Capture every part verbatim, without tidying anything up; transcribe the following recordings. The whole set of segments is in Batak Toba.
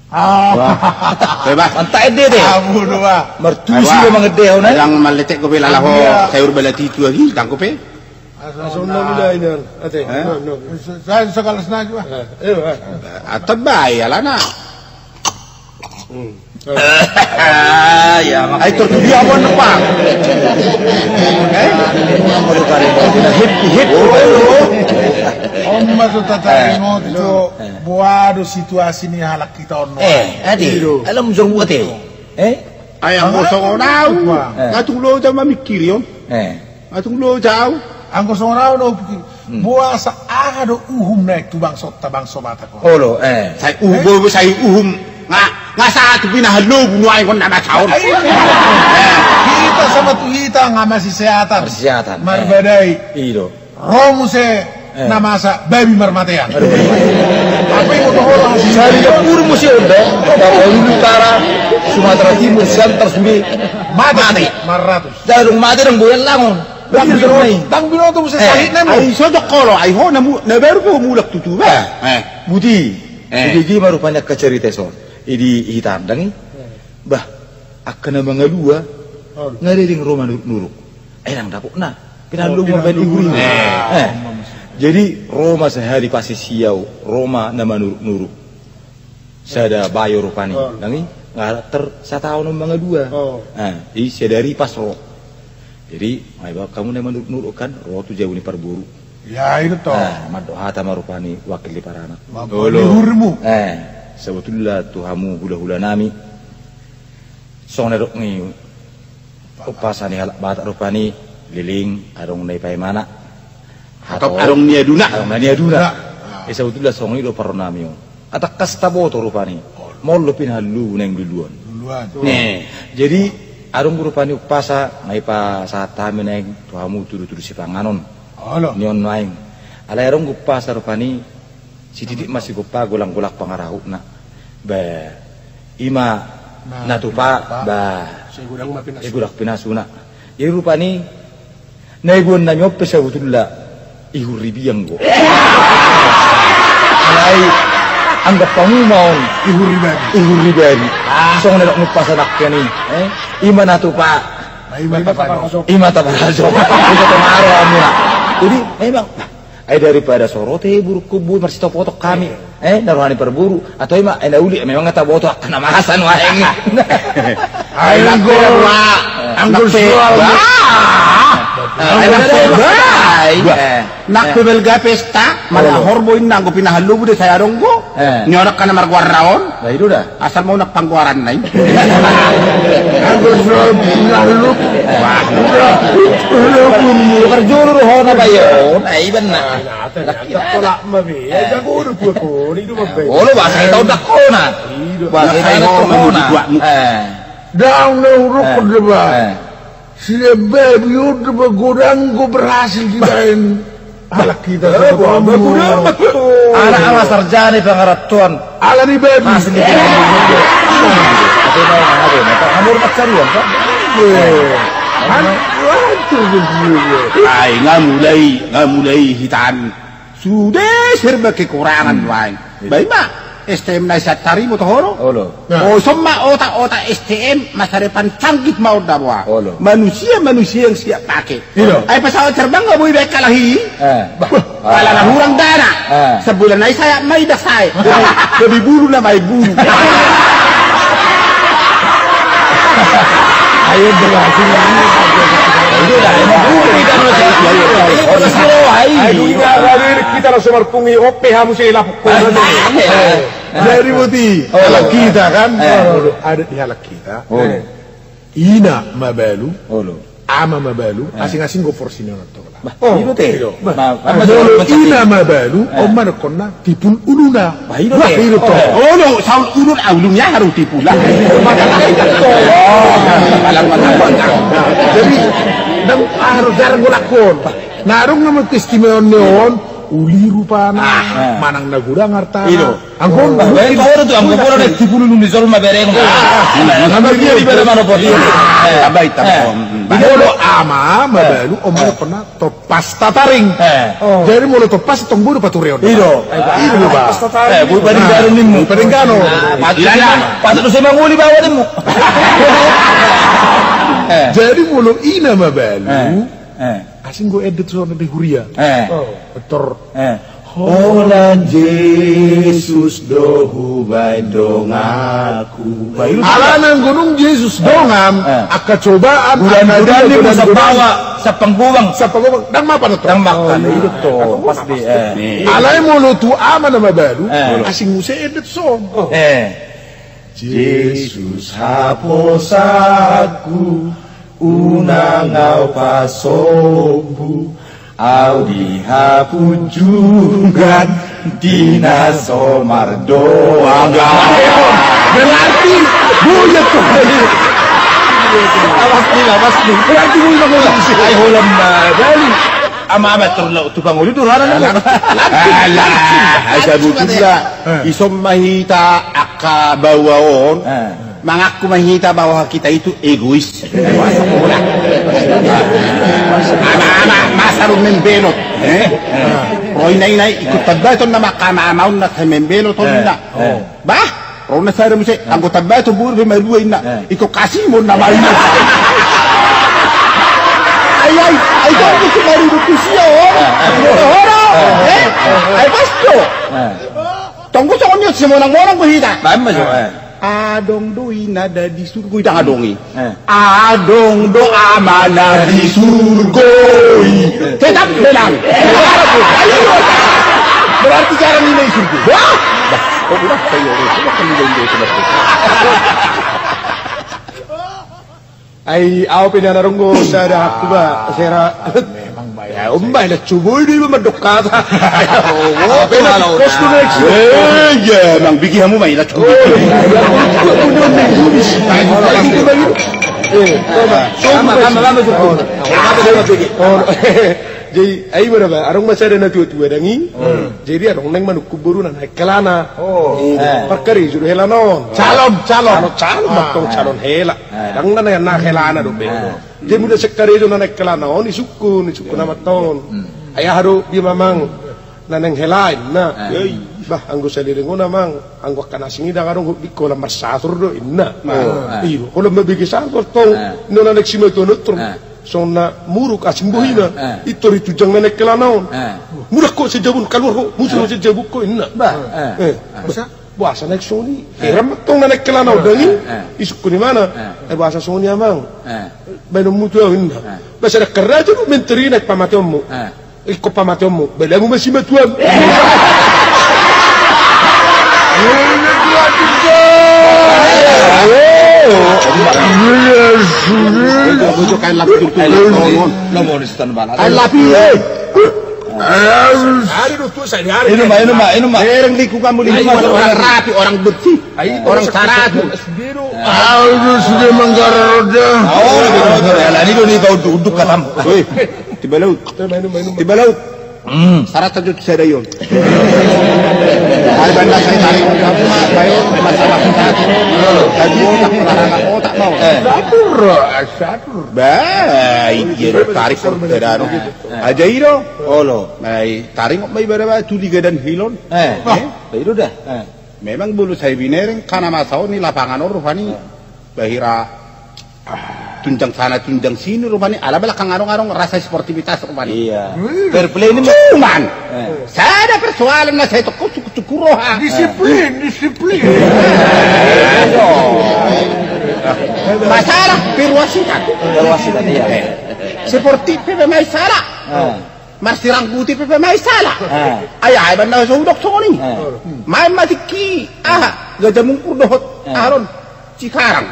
Ah. Wah. Bebas. Mantap ende te. Abu dua. Martusi do mangendehon, eh? Yang maletek ko pe lalaho sayur balati tu agi, tangko pe. Asal nol ida ini, ate. Eh? No, no. Saya sekelas naik, Pak. Eh, eh, Pak. Atau bae alana. Hmm. Ya, makanya. Ai tertuju apa napa? Eh? Hit, hit. Oh, maksud tata remote itu. Boa do situasi ni halak hita on. Eh, adi. Alam jong buat eh. Eh? Ai anggo songon au. Nga tung loja mamikiri on. Eh. Nga tung loja au. Anggo songon au do pikir. Boasa aha do uhum naeng tu bangsonta bangso Batak on? Olo, eh. Sai uhum, sai uhum. Nga, nga satu pinahan lobu nuaeng on na masa on. Hita sama tu hita nga masisehatan. Masisehatan. Marbadai. Ido. Ro muse na masa babi marmatean. Aduh. Apa yang kau tahu lah? Sari dapur muse onda. Tahu dulu utara, Sumatera Timur, Siantar sude. Mate. Mate. Maratus. Jadung mate dong boyan langon. Tang binoto muse sahit nemu. Ai so dokolo, ai ho na baru po mulak tutu ba. Eh. Buti. Eh. Jadi ma rupani angka cerita son. Idi hitandang i. Bah, angka na mangalua. Nga leleng ro manuruk-nuruk. Eh, nang dapotna. Pinallu ma baen di huri. Eh. Jadi ro ma sahali pasisiau, ro ma na manuruk-nuruk. Sada bayo rupani. Nang i nga tersataon on mangalua. Eh, i sada ripas ro. Jadi nga iba kamu na manuruk-nuruk kan, ro tu jabu ni parboru. Ya, itu to. Eh, mandok hata ma rupani wakil di paranak. Olo. Eh, sebetulna tu hamu hula-hula nami. Songon na dok ni umpasa ni halak Batak rupani, leleng adong na ipaimana. Hatop adong na niaduna. Adong na niaduna. Eh, sabotulna songon i do parro nami on. Atangkas taboto rupani. Molo pinahan lobu naeng luluan. Luluan. Jadi adong rupani umpasa na ipasahat hami naeng tu hamu tudu-tudu sipanganon. Ni on naeng. Alai adong umpasa rupani. Sititik ma sigompa, golang-golang pangarahutna. Ba, ima na tupa, ba, sai godang pinasuna. Jadi rupani na iboan nami on pe sabotulna ihurri biang do. Alai anggap hamu ma on ihurri babi. Songon na dok ni umpasa nangkin i, eh? Ima na tupa, ima taparajo. Ima taparajo. Ima taparajo. Jadi memang Ai daripada so ro te buruk kubu marsitopotok hami. Eh, na roha ni parboru atau ima, eh, na uli memang taboto angka na masa nuaeng. Ai anggo, anggo soal. Nang pe balga pesta, mala horbo inna anggo pinahan lobu do sai adong do. Ni on angka na margoar on. Ba i do da. Asal ma unang panggoaranna i. Anggo soal pinahan lobu. Wah. Udah. Udah pun. Parjolo do hona ba i on. Ai banna. Tolak ma be. Jago do buat koni do ma be. Olo bahasa kita udah kona. Bahasa kita udah kona. Daun na uruk kerja ba. Sian babi on do ba godang do berhasil dibaen. Halak hita. Anak ala sarjana i pangarantoan. Ala ni babi. Ai nga mulai, nga mulai hitaan. Sude serba kekurangan nuaeng. Ba ima S T M na i sahat tarimu toho do. Olo. O, ison ma otak-otak S T M masa depan canggih ma on da boa. Manusia-manusia yang siap pakai. Ai pesawat terbang nga boi baen halak i. Pala na hurang dana. Sebulan na i sayap ma i da sae. Jadi bulu na baen bulu. Ayo berhasil. Itu da, emang bulu kita manusia. Ini kota Suro, ai. Kita langsung marpungi ope hamu si lapuk. Jadi boti halak kita kan. Ada di halak kita. Ina mabalu, ama mabalu, asing-asing do porsi ni orang tua. Bah, i do te. Molo ina mabalu, on ma dohonon na tipul uluna. Bah, i do te. Olo, saul ulun, ulu ni aha do tipul. Jadi nang aha do jarang golak on. Na adong nama keistimewaan ni on. Uli rupana manang na godang artana. Anggo on baen, anggo on tu anggo on na tipul ulun ni jolma bereng. Anggo dia di mana mana poti. Tambai, tambai. Molo ama mabalu, on ma dohonon na tompas tataring. Jadi molo tompas tong boi do patureon. I do. I do, Bah. Tompas tataring. Boi padengganon ninmu. Boi padengganon. Patut do sai mangoli baoa ninmu. Jadi molo ina mabalu, asing do endet songon na di huria. Tor. Holan Jesus do hubaen donganku. Alana anggo dung Jesus dongan, angka cobaan, angka godang, godang, godang. Sampang gobang. Sampang gobang. Ndang mapan do tong. Ndang mapan. Pasti. Alai molo tu ama na mabalu, asing muse endet songon. Jesus haposanku, unang ahu pasombu, ahu di hapunjungan, di na so mardoa. Berarti boi do tong. Pasti lah, pasti. Berarti boi do tong. Ai holan mabalu. Ama, ama, tor laho tu pangoli do rohana. Alah, asa butuh lah. Ison ma hita angka baoa on. Mangaku ma hita bahwa kita itu egois. Ama, ama, masa ro membelot. Ro ina, ina, ingkon tambaton nama angka ama, ama on na sai membelot on, ina. Bah, ro na sada muse, anggo tambaton boru pe marua, ina. Ingkon kasihon nama, ina. Ai, ai, ai, tong muse maribut tu sia on. Ora, eh? Ai pas do. Tong do songon i on, simonang-monang do hita. Baen ma jo. Adong do ina na di surgo i, ndang adong i. Adong do ama na di surgo i. Tetap menang. Berarti jarang ina di surgo. Wah. Bah, kok udah kayak gitu, udah kan udah itu. Ai, au pe na ro do sada hak tu ba, sera. Memang bae. Ya, umbai na cubo ini memang mandok kata. Au pe na kos tu next. Eh, ya, mang bigi hamu mai na cubo. Eh, coba. Sama, sama, sama, cubo. Jadi, ai, mana ba? Adong ma sada na tua-tua dang i. Jadi, adong naeng manungkun boruna, naeng helana. Parkarejo do helana on. Calon, calon. Calon, calon, mantong calon hela. Dang na, na, na helana dope. Jadi mula sian karejo na naeng helana on, isungkun, isungkun amanta on. Ai aha do dia, amang, na naeng hela, inna. Bah, anggo saleleng on, amang, anggo angka na asing i dang adong, holan marsator do, inna. Iyo, holan mambege sator tong, inna, na naeng simatuan on tor. Songon na muruk asing bohina, i tor itunjang na naeng helana on. Muruk ho sian jabu on, kaluar ho, muse ho sian jabu on, inna. Bah. Boasa naeng songon i? Heran ma tong na naeng helana on dang i. Isungkun imana. Eh, boasa songon i, amang? Baenonmu tu ahu, inna. Boasa dang raja do, menteri, naeng pamateonmu. Ingkon pamateonmu, balamu ma simatuam. Kain lapi. Inum ma, inum ma, inum ma. Dereng lingkunganmu, lingkungan orang rapi, orang bersih, orang taratur. Aduh, sudah manggarar dah. Oh, ini kau duduk katamu. Woi, tiba laut. Tiba laut. Sarat sajo tu sada i on. Ari banda sai taringot ma, bayo, masalah. Tadi otak, olahraga otak mau. Satur, satur. Bah, iya, taringot tu sada i on. Aja i do, olo. Nah, taringot ma ibana ba tu Liga dan Hilon. Eh, eh, itu dah. Memang molo sai binereng, kan na masa on di lapangan on rupani. Bah, hira tunjang sana, tunjang sini rupani. Ala belakang adong-adong rasa sportivitas rupani. Iya. Fair play ini. Cuman, eh, sada persoalan na sai tongko cukup-cukup roha. Disiplin, disiplin. Masalah perwasitan. Perwasitan, iya. Sportif pe masalah. Marsirangkuti pe pe main sala. Ai, ai, banda so hudok songon i. Main ma tingki, aha, Gajah Mungkur dohot, aha, on, Cikarang.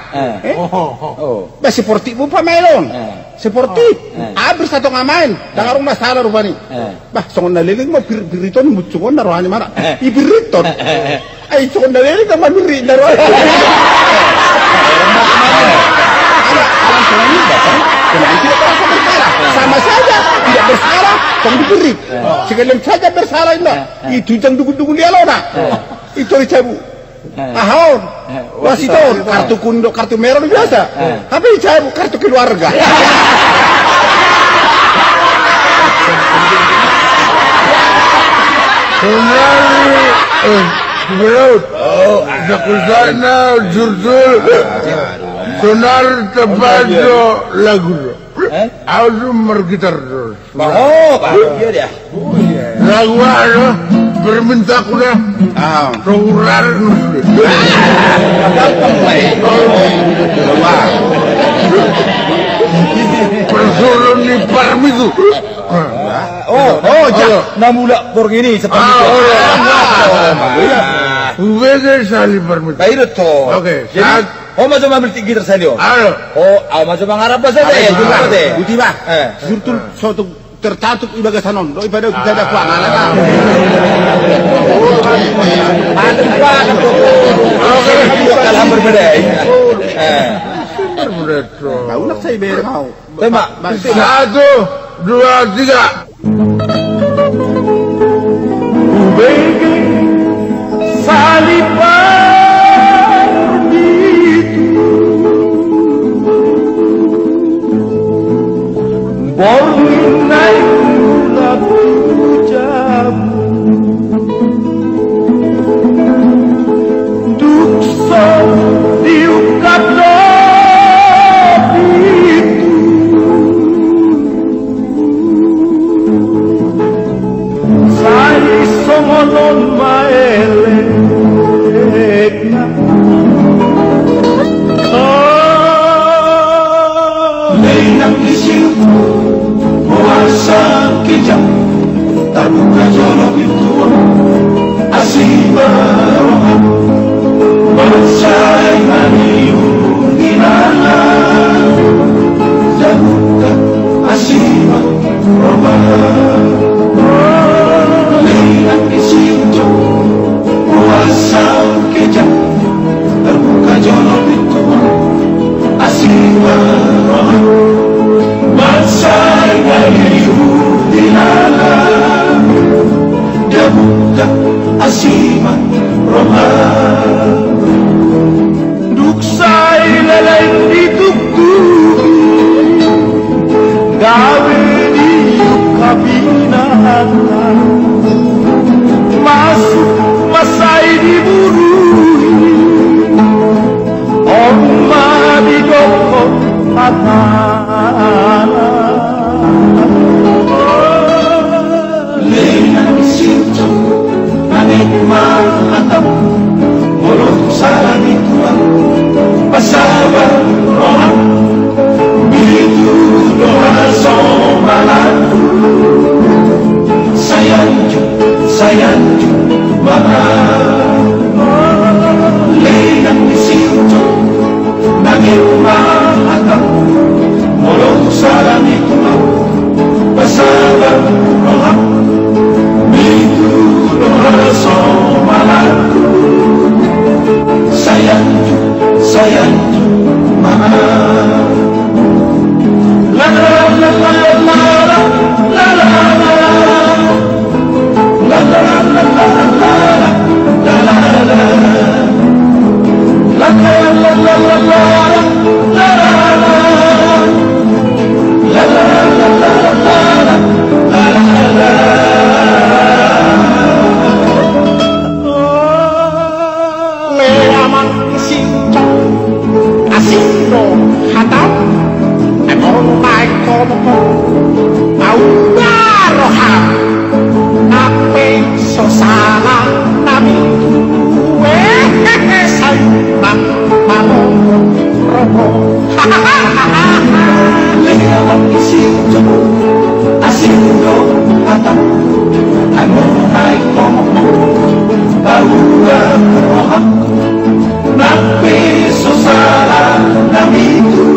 Bah, sportif pe main on. Sportif. Abis satu nggak main, dang adong masalah rupani. Bah, songon na leleng ma pir-, piriton, bucungon na rohani mana. I piriton. Ai, songon na leleng ma piriton. Sama saja tidak bersalah, tong dipirit. Sekalian saja bersalah, inna. Itu jang dugun-dugun dia lona. Itu dicabu. Aha on? Wasit on, kartu kuning do, kartu merah do biasa. Tapi saya kartu keluarga. Sonari, eh, Bro. Sakusana, Jurjul. Sonar tepat do lagu do. Au margitar do. Bah, oh, bah, iya dia. Lagu aha do? Permintaku na. Ah. Rohurar nusli. Gampang, Pak. Persoalan ni parmitu. Oh, oh, ja, na mulak borngin i seperti itu. Ubege sali parmitu. Baik, betul. Oke, jadi, saat ho ma jo mamiltik gitar sali on. Ayo. Ho, au ma jo mangarap basa de, jumpa de. Buti, bah. Eh. Jurtul sotung tertatup di bagasan on. Doi pada kita ada kuang anak. Aduh, Pak. Oke, kalah berbeda. Eh. Berbeda. Kau nak saya bayar kau. Tembak. Satu, dua, tiga. Ubege sali parmitu. Borngin naeng mulak tu jabu. Dung so diungkap do pitu. Sai songon on ma elekna. Lenang di situ, muasa kejam, tabuka jolo pintu, asi ma roham, mansai mani undinana, tabuka asi ma roham. Lenang di situ, muasa kejam, tabuka jolo pintu, asi ma roham, mansai mani undinana, tabuka asi ma roham. Dung sai leleng ditungkuhi, gabe diungkap inanta. Masuk ma sai diburuhi, on ma didok hatana. Lenang di situ, nangin ma hatam, molo tung sala ni Tuhan, pasabar roham, mitu do hasombalanku, sai anju, sai anju ma. Lenang di situ, nangin ma hatam, molo tung sala ni Tuhan, pasabar roham, mitu do hasombalanku, sai anju, sai anju ma. La la la la la la la la. Leaman sinto, asi do hatam, emon naeng komo, au ma roham, nang pe so sala nami, eh, eh, eh, sai nang malo rogo. Leaman sinto, asi do hatam, emon naeng komo, au ma roham. Nang pe so sala nami tu,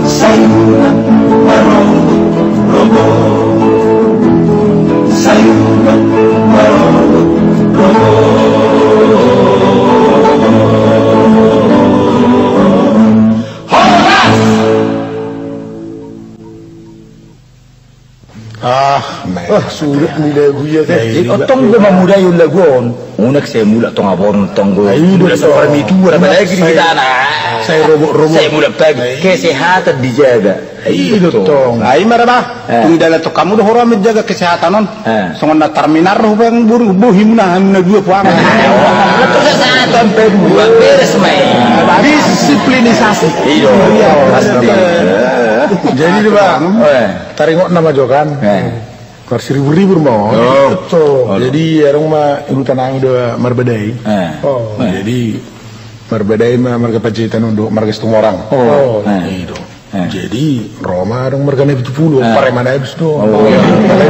sai unang marorot rogo, sai unang marorot rogo. Horas! Ah, sulit ni lagu i ate. Jadi, ontong do mamudai on lagu on. Unang sai mulak tong aboru tong, mulak saparmitu, apalagi di hita na. Sai robot-robot. Sai mulak pagi. Kesehatan dijaga. I do tong. Ai ma ra bah. Tung i dalan tong hamu do, hora menjaga kesehatan on. Songon na terminal ro bang boru, bohimuna hamu na dua puang. Betul, satu sampai dua beres ma i. Disiplinisasi. Iyo. Jadi do bah, taringot nama jo kan. Marsiribur-ribur ma on. Jadi adong ma urutan nami do marbadai. Jadi marbadai ma marga Panjaitan on dohot marga Situmorang. I do. Jadi ro ma adong marga Napitupulu, pareman abis do. Alai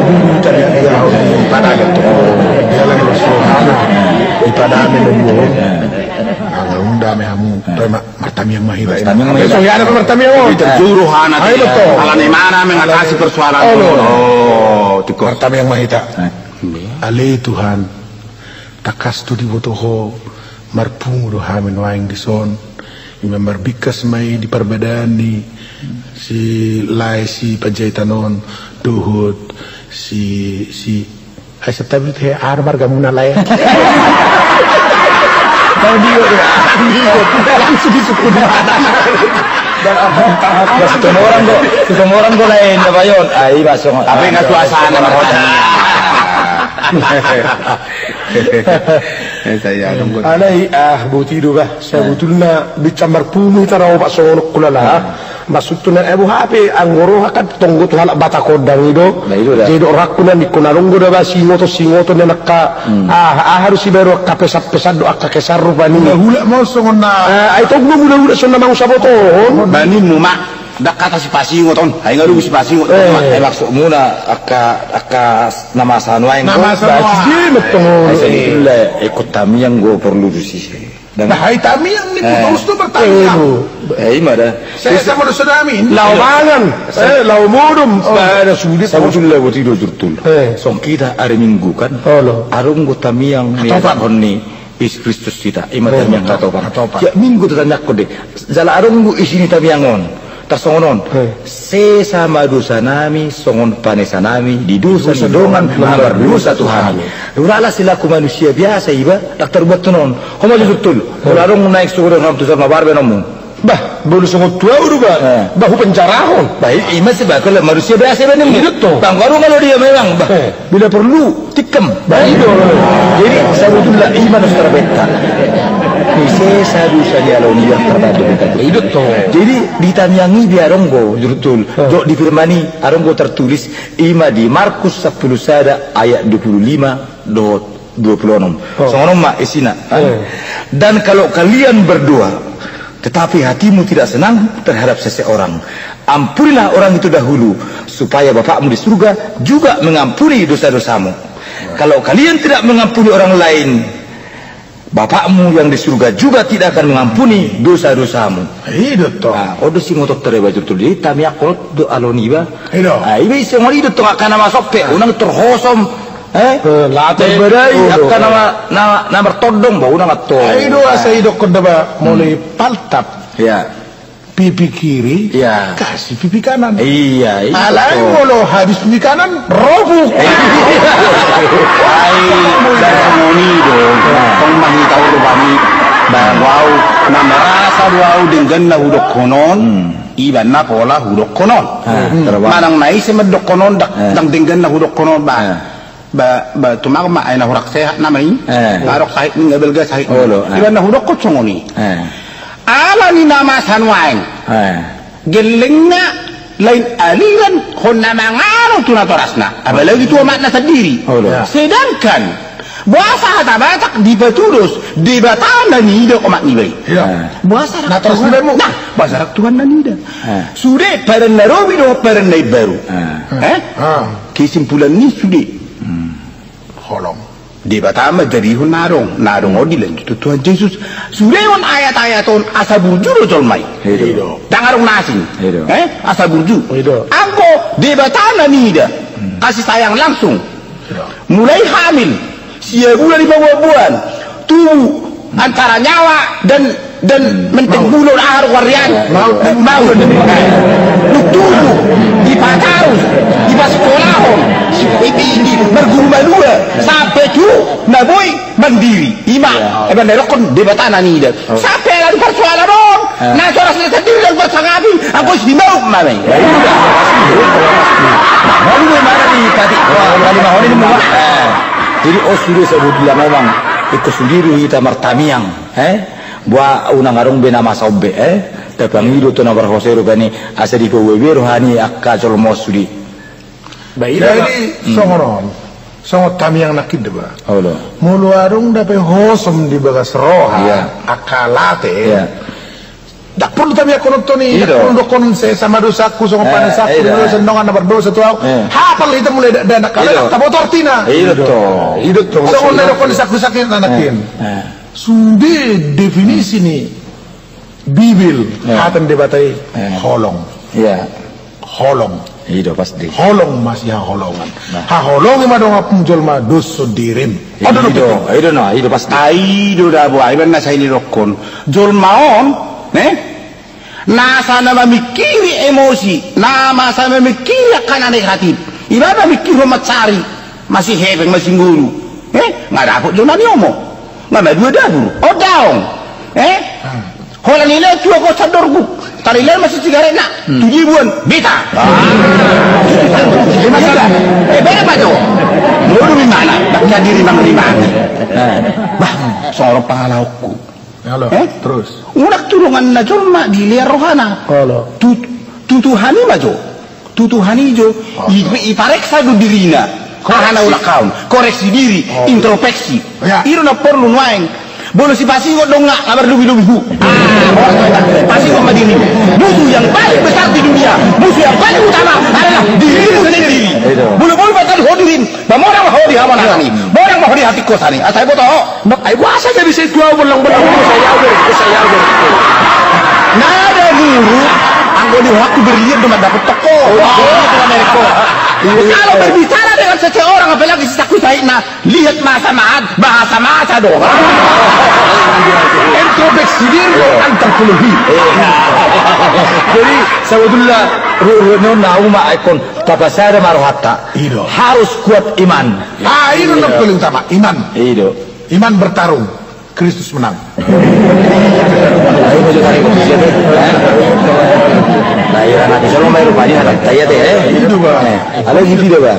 dulu tadi dia di Padang. Dia lagi bersuara di Padang, di Padang. Alai undame hamu. Martamiang ma hita. Martamiang ma hita. Songon i do martamiang on. Terjuru hana. Ai betul. Alana imana mengatasi persoalan. Martamiang ma hita. Ale Tuhan, tangkas do diboto Ho, marpungu do hami nuaeng dison. Ima marbingkas ma i di parbadaan ni si lae si Panjaitan on dohot si, si Ai santabi tu he, aha do margamuna lae? Langsung disukun. Situmorang do, Situmorang do lae na bayon. Ai masuk. Tapi nggak suasana marhota. Alai ah boti do bah. Sabotulna bincang marpungu hita rao pak songon on hulala. Maksudna, eh, boha pe anggo roha kan tonggo tu halak Batak on dang i do. Jadi dok rohangku na ningkon adong do daba singoton-singoton na angka, ah, aha do sibaru angka pesan-pesan do angka kesan rupani. Hulahula ma songon na. Ai tong do hulahula songon na mangusabotohon. Baen ma dang hata sipasingot on. Ai nga do sipasingot on. Ai maksudmuna angka, angka na masa nuaeng. Na masa nuaeng. Ikut tamiang do porlu tusi. Nah, ai tamiang ni putus tu martamiang. Eh, ima da. Saya sama dosa dami. Lao mangan, eh, lao modom. Pada sude. Sabotulna boti do jurtul. Songon hita ari Minggu kan. Adong do tamiang ni hatopan ni Jesus Kristus hita. Ima tamiang hatopan. Tiap Minggu tatamiangkon do i. Jala adong do isi ni tamiang on. Tarsongon on. Sesa ma dosa nami songon panesa nami di dosa ni dongan na mardosa tu hami. Hulala selaku manusia biasa iba, dang tarbuat tu on. Ho ma jujur tolu. Molo adong naeng sugo dongan tu jolma, baen ma. Bah, molo songon tu ahu do bah. Bah, hupenjarahon. Bah, ima selaku manusia biasa iba ninmu. Bang, baru kalau dia memang bah. Bila perlu tikam. Jadi sabotulna ima na so tarbetta. Sesa dosa ni alo ni yang terbantu. Jadi di tamiang i be adong do jurtul. Jok di firman i adong do tartulis, ima di Markus sampulu sada ayat dua pulu lima dohot dua pulu onom. Songon on ma isina. Dan kalau kalian berdoa tetapi hatimu tidak senang terhadap seseorang, ampunilah orang itu dahulu, supaya Bapakmu di surga juga mengampuni dosa-dosamu. Kalau kalian tidak mengampuni orang lain, Bapakmu yang di surga juga tidak akan mengampuni dosa-dosamu. I do tong. Nah, on do singoton tareba jurtul di tamiang on do alo niba. I do. Iba i songon i do tong angka na masompe, unang terhosom. Eh? Terbadai angka na martondong bah, unang antong. Ai do asa idokkon daba molo i paltap. Pipi kiri, kasih pipi kanan. Iya, iya. Alai molo habis pipi kanan, robuk. Ai, dang songon i do. Tong ma hita urban i. Bah, au na merasa do au denggan na hudokkon on. Iba na pola hudokkon on. Manang na ise mandokkon on, dang denggan na hudokkon on bah. Ba, ba, tumang ma, ai na hurang sehat nama i. Adong sahit ni, nga balga sahit ni. Iba na hudokkon songon i. Ala ni na masa nuaeng. Gellengna lain aliran hona mangalo tu natorasna. Apalagi tu omakna sandiri. Sedangkan boasa hata Batak dipatudos Debata na niida omak niba i. Boasa rang Tuhan. Nah, boasa rang Tuhan na niida. Sude padan na robi dohot padan na imbaru. Eh? Kesimpulan ni sude. Holong. Debata ma jadihon na adong, na adong on dilanjut tu Tuhan Jesus. Sude on ayat-ayat on asa burju do jolma i. Dang adong na asing. Eh? Asa burju. Anggo Debata na niida kasih sayang langsung. Mulai hamil, sia bulan di paboa-boan, tubu, Antara nyawa dan, dan menteng bulu na aru warian. Maut. Eh, maut. Tubuh, dipatarus, dipasikolahon, di, di, di, marguru malua, sampe tu na boi mandiri. Ima, eba na didokkon Debata na nida. Sampe ala di parsoalan on, na so ras ni sandiri dan parsangapi, anggo si maut ma me. Malu me mana di tadi, wah, kali mahoni ni mua. Jadi, oh, sude sabotulna memang, ingkon sundiri hita martamiang, eh? Boa unang adong be na masa on be, eh? Tapangido tu na marhose rupani, asa dipaboa be roha ni angka jolma on sude. Jadi, songon on, songon tamiang nangkin do ba. Molo adong dope hosom di bagas roha, angka late, ndang porlu tamiangkon on toni, ndang porlu dokkon sesa ma dosaku, songon panesanku, songon na mardosa tu ahu. Hapal hita mulai da-, dakdanak, taboto artina. Songon na dokkon ni sangku sangkin nangkin. Sude definisi ni Bibel, hata ni Debata i, holong. Holong. I do pasti. Holong ma sihaholongan. Haholongi ma donganmu jolma dos sondirim. I do, i do na, i do pasti. Ai do da boa, iba na sai nidokkon. Jolma on, ne? Nasa na mamingkiri emosi, nasa mamingkiri angka na negatif. Iba mamingkirhon mansari, masihepeng, masingolu. Eh, nga dapot jolma ni omo. Nga madua dapur. O daong. Eh? Holan i lean tu ago sandorguk. Tarilean masisigaretna. Tujibuan. Beta. Eh, beta ma jo. Molo di mana? Bakka diri mang rimani. Bah, songon pangalaokku. Halo, eh? Terus? Unang tu donganna jolma dilean rohana. Halo. Tu, tu Tuhan i ma jo. Tu Tuhan i jo. I, ipareksa do dirina. Aha na ulak haon. Koreksi diri, introspeksi. I do na porlu nuaeng. Molo sipasingot do nga, nga marlobi-lobi hu. Ah, pasingot ma dirimu. Musuh yang paling besar di dunia, musuh yang paling utama adalah dirimu sendiri. Molo, molo batal ho dirim, ba monang ma ho di hamonangan i, monang ma ho di hatingkosan i. Asa iboto ho. Ai boasa jadi sai tu ahu bollang-bollang, sai ahu ber, sai ahu ber. Nada buruk, anggo di rohangku berlian do mandapot toko. Kalau berbicara dengan seseorang, apalagi si sangku sahitna, lihat masa mahat, bahasa masa do. Introspeksi diri, antropologi. Jadi, sebetulna, ru-, ru-, na uma ikon, tapasada ma rohanta. Harus kuat iman. Ah, i do na paling utama, iman. I do. Iman bertarung, Kristus menang. Ayo, mau cari kopi siapa? Nah, iya, nanti solo main rupanya, nanti tanya deh, eh. I do ba. Eh, halo, gitu deh, ba.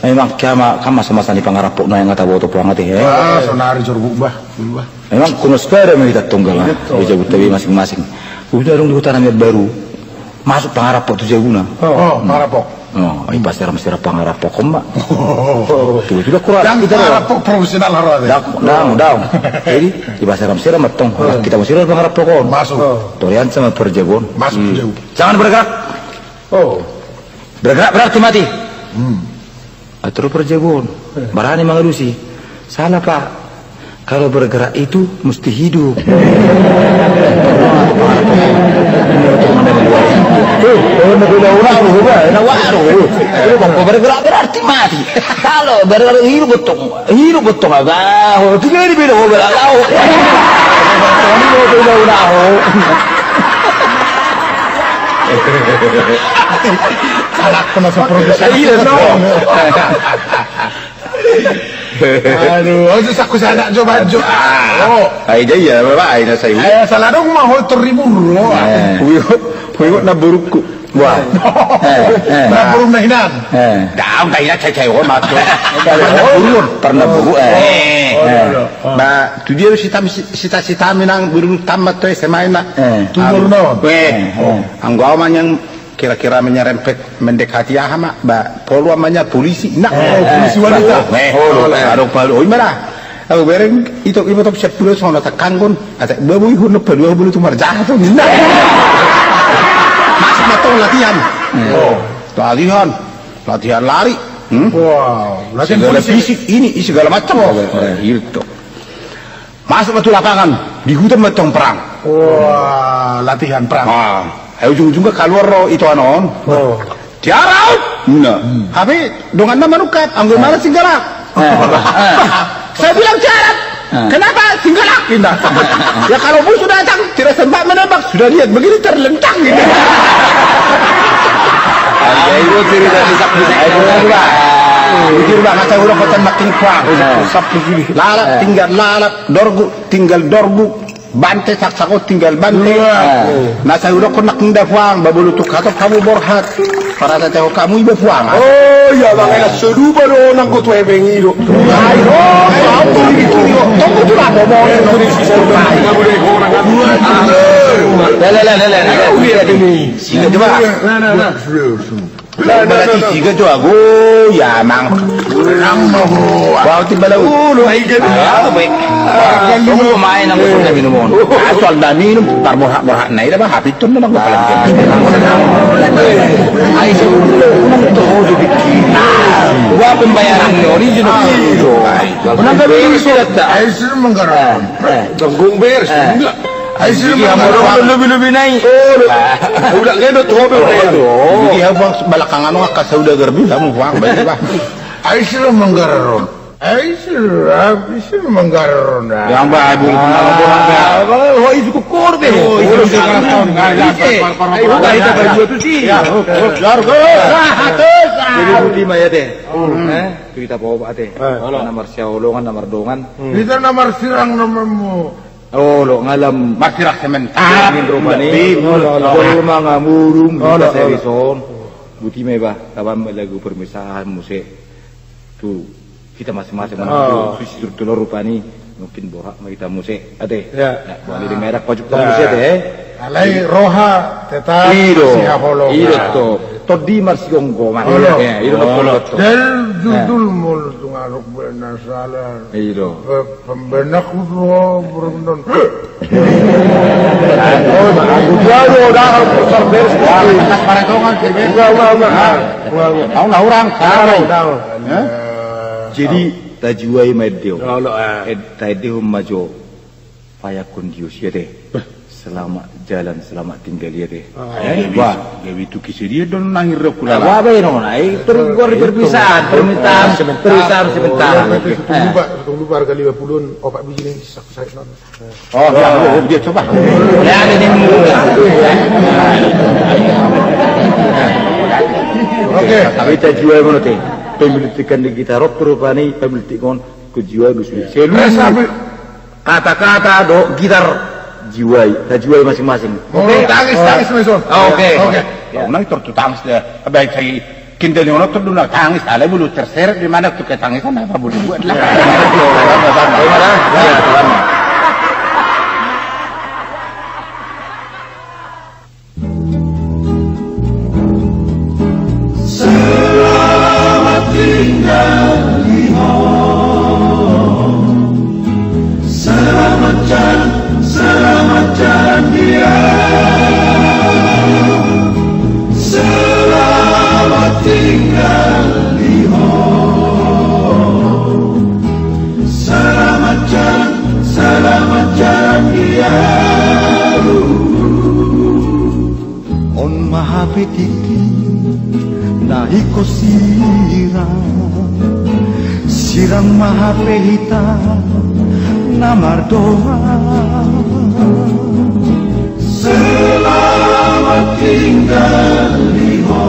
Memang kiama, kan masa-masa ni pangarampok na yang kata boto puang ate, eh. Ah, sonari jorbuk, ba. Memang kunos pada melihat tunggal, ah. Di jabu tabi masing-masing. Udah dong di hutan yang baru. Masuk pangarampok tu jabuna. Oh, pangarampok. Oh, i paseram-seram pangarampok on ma. Tiba-tiba kurang. Ndang pangarampok profesional harus ada. Ndang, ndang. Jadi, i paseram-seram ma tong. Kita masih ada pangarampok on. Masuk. Torian sama perjabuan. Masuk tu jabu. Jangan bergerak. Oh. Bergerak berarti mati. Atur perjabuan. Barani mangalusi. Salah, Pak. Kalau bergerak itu mesti hidup. Tuh, oh, na bela ora, oh, ba, na waro. Kalau bergerak berarti mati. Kalau bergerak hidup betul. Hidup betul, ba. Oh, tiga ini bela, oh, bela, oh. Ini bela ora, oh. Salah kena seproduksi. Iya, no. Aduh, oh, susah ku sana, coba, coba. Oh. Ai, dia iya, Bapak, ai, na saya. Eh, salah dong, mah, hol terhibur, loh. Eh. Wih, wih, na burukku. Wah. Eh, eh. Na buruk na hinan. Eh. Daun, kayak cai-cai, oh, mas. Pernah buruk, pernah buruk, eh. Eh. Oh, iya, iya. Ba, tu dia sita, sita, sita minang burung tamat tu S M A na. Eh. Tu burung naon? Weh. Eh, eh. Anggo au ma nian kira-kira menyerempet mendekati aha ma, ba, polu ama nian polisi. Nah, eh, polisi wanita. Eh, polu, eh, adong polu. Oh, ima da. Au bereng, ito, ito top sepuluh sono takanggon. Ate, babu ihun na polu, babu tu marjahat. Nah. Masuk ma tong latihan. Eh. Oh. Latihan. Latihan lari. Hmm? Wow, latihan segala polisi. Fisik, ini, segala macam. Oh, eh, itu. Masuk ma tu lapangan, di huta ma tong perang. Wah, latihan perang. Ah, eh, ujung-ujungna kaluar ro ito anon. Oh. Tiarap! Nah, hmm. Hape donganna manungkap, anggo mana singgalak. Eh. Bah, saya bilang tiarap. Kenapa? Singgalak, inda. Ya, kalau musuh datang, tidak sempat menembak, sudah lihat begini terlentang, gitu. Ai, ai, bujur, bujur, bujur, Bang. Bujur, Bang, asa udah kota makin kuat. Lalap, tinggal lalap, dorgu, tinggal dorgu. Bante, saksako, tinggal bante. Na sai hudokkon nangkin da puang, babulu tu hatop hamu borhat. Parata teho hamu iba puang. Oh iya, Bang, ena soduba do nanggo tu hepeng i do. Ai, oh, au tu ibi tu ibi. Tunggu tu lah, bobo. Lele, lele, lele. Sini coba. Berarti tiga tu ago, ya, Mang. Bau ti bala ulu, ai, kan. Ah, baik. Tunggu main, aku sudah minum on. Asal dah minum, tar borhat-borhat na ida, bah, habis tu memang gua pelan. Ai, sebelum tu, oh, jadi kita. Gua pembayaran ni original. Ai, sebelum tu, ai, sebelum menggarap. Tanggung ber, enggak. Ai, sini manggarap. Lobi-lobi nai. Oh, lo. Udah ngedot hobi, udah. Jadi, ya, Bang, balakangan angka saudagar bilang, Bang, baik, Bang. Ai, sini manggarap. Ai, sini, ai, sini manggarap. Yang, Bang, ai, bulu, ah, bulu, bulu, Bang. Bang, oh, itu kukor, be. Oh, itu kukor. Ai, bukan, itu berdua tuh sih. Ya, oh, oh, ya, oh. Nah, terus, ah. Jadi, lima ya, teh. Hmm. Eh, cerita apa, teh? Eh. Na marsihaholongan, na mardongan. Hmm. Kita na marsirang, na marmu- Olo, ngalam. Marsirang sementara. Angin rupani. Olo, olo. Olo, mangamurung, olo, olo. Serison. Buti ma iba, taban ma lagu permisahan muse. Tu kita masing-masing, oh, mana tu, susi tur tulor rupani. Mungkin borhat ma hita muse, ate. Ya. Ya, bali di merah pajuk, ya, muse, ate, eh. Alai roha tetap sihaholongan. Ido to. Tondi marsigomgoman. Olo. Ya, ido na polo to. Dal judul mul tungaruk benar salah. Ido. Pembenak kudu berendon. Aku tahu, dah, aku besar beres. Paretongan, sih, beres. Enggak, enggak, enggak. Enggak, enggak. Tahu nggak orang? Tahu, tahu. Hah? Jadi, tajuai ma ende on. Taendehon ma jo. Payakkon dios ia, teh. Selamat jalan, selamat tinggal ia, teh. Ah. Eh, gabe, wah, gabe tu kisi dia don nangir rokku lala. Wah, bae, no, na, eh, terus gua ada perpisahan, permintaan, perpisahan sementara. Tunggu, Pak, tunggu, Pak, harga lima puluh, opat biji nih, sak-, sak-, non. Oh, ya, oh, dia coba. Ya, ini. Oke. Tapi tajuai ma on, teh. Pemilikan di gitar rock rupani, pemilikan on, tajuai ma on. Seluruh. Kata-kata do gitar juai, tajuai masing-masing. Oke. Tangis, tangis, Mason. Oke. Oke. Ya, unang tor tu tangis dia. Baik, saya kindel yang nonton dulu tangis, alai bulu terseret di mana tu ketangisan apa bulu buat lah. Selamat tinggal di ho. Selamat jalan, selamat jalan dia. Selamat tinggal di ho. Selamat jalan, selamat jalan dia. On ma hape tingki na ingkon sirang, sirang ma hape hita na mardongan. Selamat tinggal di ho.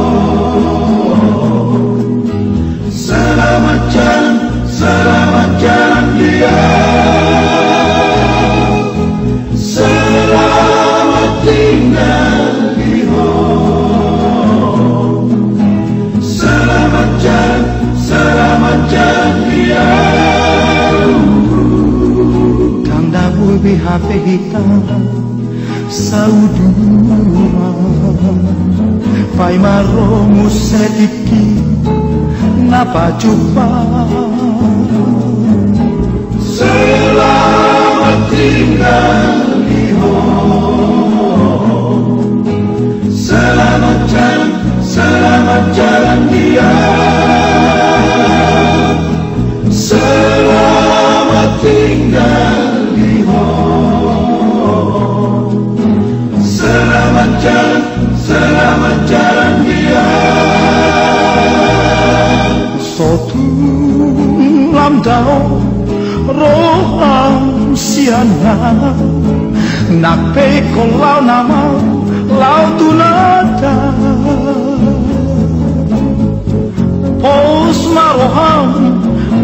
Selamat jalan, selamat jalan dia. Selamat tinggal di ho. Selamat jalan, selamat jalan dia. Ndang dabo be hape hita sauduan, paima ro muse tingki na pajumpang. Selamat tinggal di ho. Selamat jalan, selamat jalan dia. Selamat tinggal di ho. Selamat jalan, selamat jalan dia. So tung lam dao roham sian na, nang pe ingkon laho na mau laho tu nada. Pos ma roham,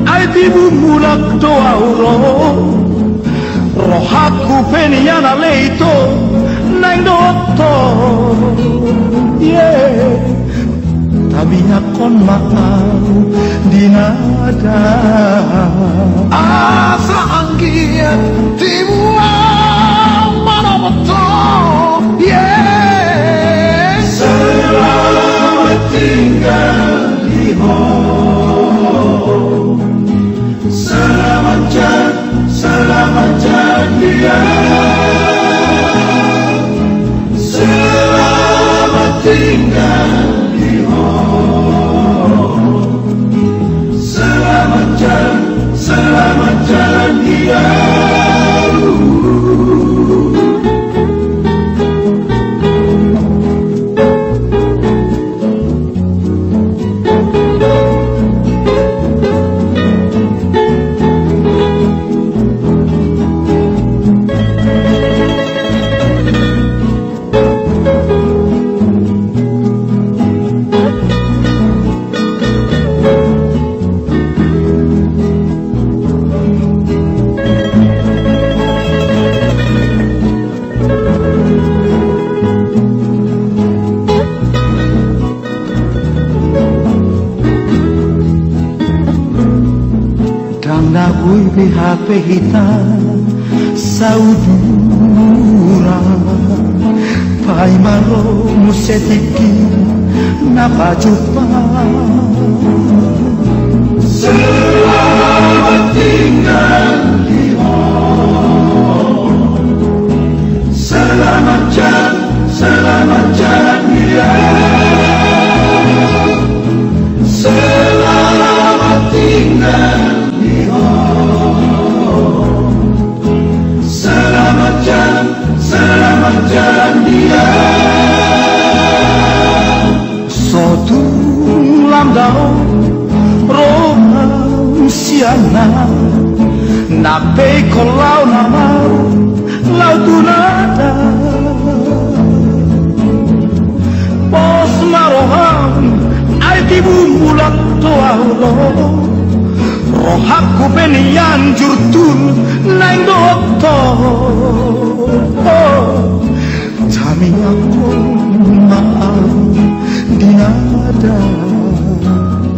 ai tibu mulak do ahu ro. Rohangku pe nian ale ito, naeng dohot ho. Yeah. Tamiangkon ma ahu di nada. Asa anggiat tibu ahu manopot ho. Yeah. Selamat tinggal di ho. Selamat jalan, selamat jalan dia. Selamat tinggal di ho. Selamat jalan, selamat jalan dia. Ndang na boi be hape hita saudura. Paima ro muse tingki na pajumpa. Selamat tinggal di ho. Selamat jalan, selamat jalan dia. Selamat tinggal di ho. Selamat jalan, selamat jalan dia. So tung lam dao roham sian na, nang pe ingkon laho na mau laho tu nada. Pos ma roham, ai tibu mulak do ahu ro. Rohangku pe nian jurtul naeng dohot ho. Tamiangkon ma ahu di nada.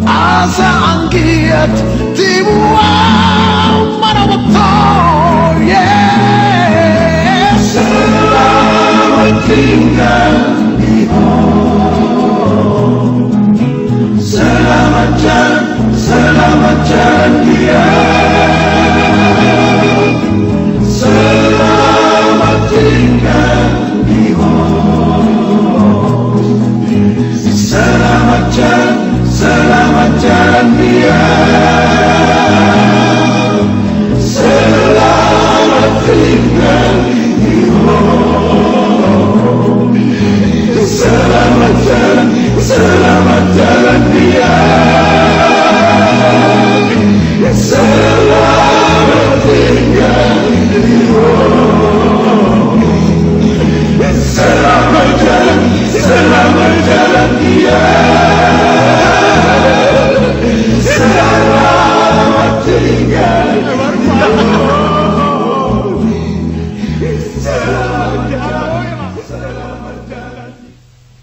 Asa anggiat tibu ahu manopot ho. Yeah. Selamat tinggal di ho. Selamat jalan, selamat jalan dia. Selamat tinggal di ho. Selamat jalan, selamat jalan dia. Selamat tinggal di ho. Selamat jalan, selamat jalan dia. Selamat tinggal di ho. Selamat jalan, selamat jalan dia. Selamat tinggal.